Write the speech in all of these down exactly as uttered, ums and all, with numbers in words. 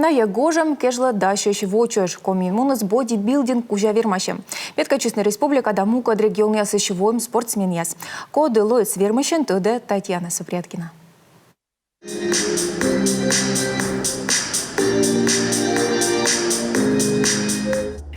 Найӧ гожӧм кежлӧ дасьӧсь во чӧж. Комиын муніс бодибилдинг кузя вермасьӧм. Петкӧдчисны республика да мукӧд регионъясысь воӧм спортсменъяс. Коді лоис вермысьӧн, тӧдӧ Татьяна Супряткина.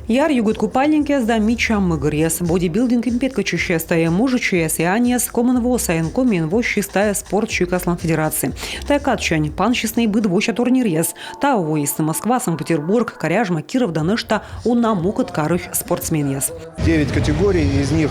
Яр югыд купальникъяс да мича мыгӧръяс. Бодибилдингӧн петкӧдчысьяс — тайӧ мужичӧйяс и аньяс — комын во сайын Комиын воссис тайӧ спорт сикаслӧн федерация. Тайӧ кадсянь пансисны и быд вося турниръяс. Таво воисны Москва, Санкт-Петербург, Коряжма, Киров да нӧшта уна мукӧд карысь спортсменъяс. Девять категорий, из них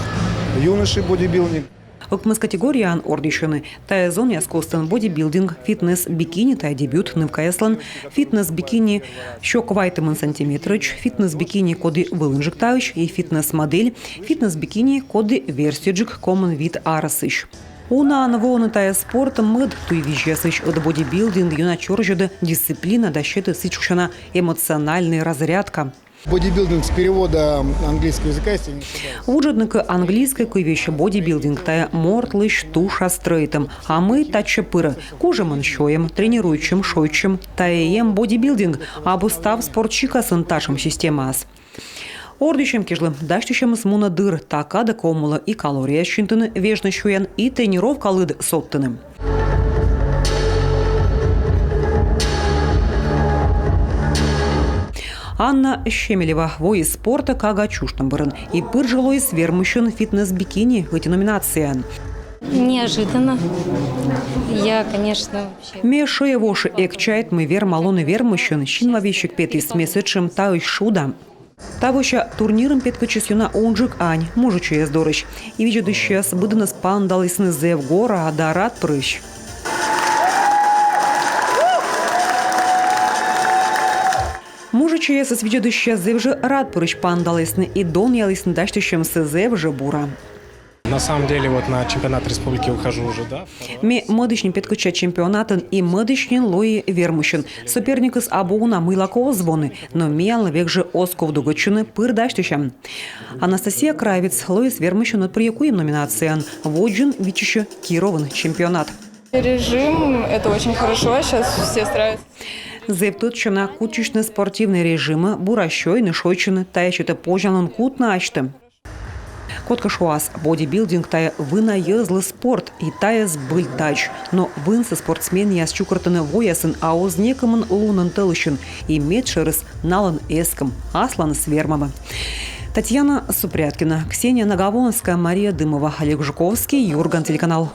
юноши бодибилдинг. Ӧкмыс категорияын ордйысьӧны. Тайӧ зонъяс костын бодибилдинг, фитнес-бикини — тайӧ дебют нывкаяслӧн, фитнес-бикини сё квайтымын сантиметрӧдз, фитнес-бикини, коді вылынджык таысь, и фитнес-модель, фитнес-бикини, коді верстьӧджык комын вит арӧсысь. Унаӧн воӧны тайӧ спорт мӧд туйвизьясысь, ӧд бодибилдинг ёна чорзьӧдӧ дисциплина да сетӧ сідз шусяна эмоциональнӧй разрядка. Бодибилдинг с перевода английского языка, если не ошибаюсь. Вуджӧдны кӧ английскӧй кыв вылӧ, бодибилдинг — тайӧ мортлысь туша стрӧитӧм. А мый татчӧ пырӧ? Кужӧмӧн сёйӧм, тренируйтчӧм, шойччӧм — тайӧ эм бодибилдинг. Абу став спорт сикасын татшӧм системаыс. Ордйысьӧм кежлӧ дасьтысьӧмыс мунӧ дыр. Та кадӧ ковмылӧ и калорияяс синтыны вежны сюян, и тренировка лыд содтыны. Анна Щемелева воис спортӧ кага чужтӧм бӧрын и пыр жӧ лоис вермысьӧн фитнес-бикини ӧти номинацияын. Неожиданно. Я, конечно, вообще... Ме шӧйӧвоши эг чайт, мый верма лоны вермысьӧн. Синва весиг петіс, ме сэтшӧм таысь шуда. Тавося турнирын петкӧдчис ёна унджык ань, мужичӧйяс дорысь. И видзӧдысьяс быдӧнӧс паныдалісны зэв гора да радпырысь. Мужичӧйясӧс видзӧдысьяс зэв жӧ радпырысь паныдалісны и донъялісны дасьтысьӧмсӧ зэв жӧ бура. На самом деле, вот на чемпионат республики выхожу уже, да? Ме мӧдысь нин петкӧдча чемпионатын и мӧдысь нин лои вермысьӧн. Соперникыс абу уна, мыйлакӧ оз воны, но миянлы век жӧ оз ков дугӧдчыны, пыр дасьтысям. Анастасия Кравец лоис вермысьӧн ӧтпырйӧ куим номинацияын. Водзын виччысьӧ Кировын чемпионат. Режим — это очень хорошо, сейчас все стараются. Зэв тӧдчана кутчысьны спортивнӧй режимӧ, бура сёйны, шойччыны. Тайӧ сетӧ позянлун кутны асьтӧ. Кодкӧ шуас, бодибилдинг — тайӧ вына йӧзлы спорт, и тайӧ збыль тадз. Но вынсӧ спортсменъяс чукӧртӧны воясын, а оз некымын лунӧн-тӧлысьын, и медшӧрыс налӧн эскӧм, асланыс вермӧмӧ. Татьяна Супряткина, Ксения Наговонская, Мария Дымова, Олег Жуковский, «Юрган» телеканал.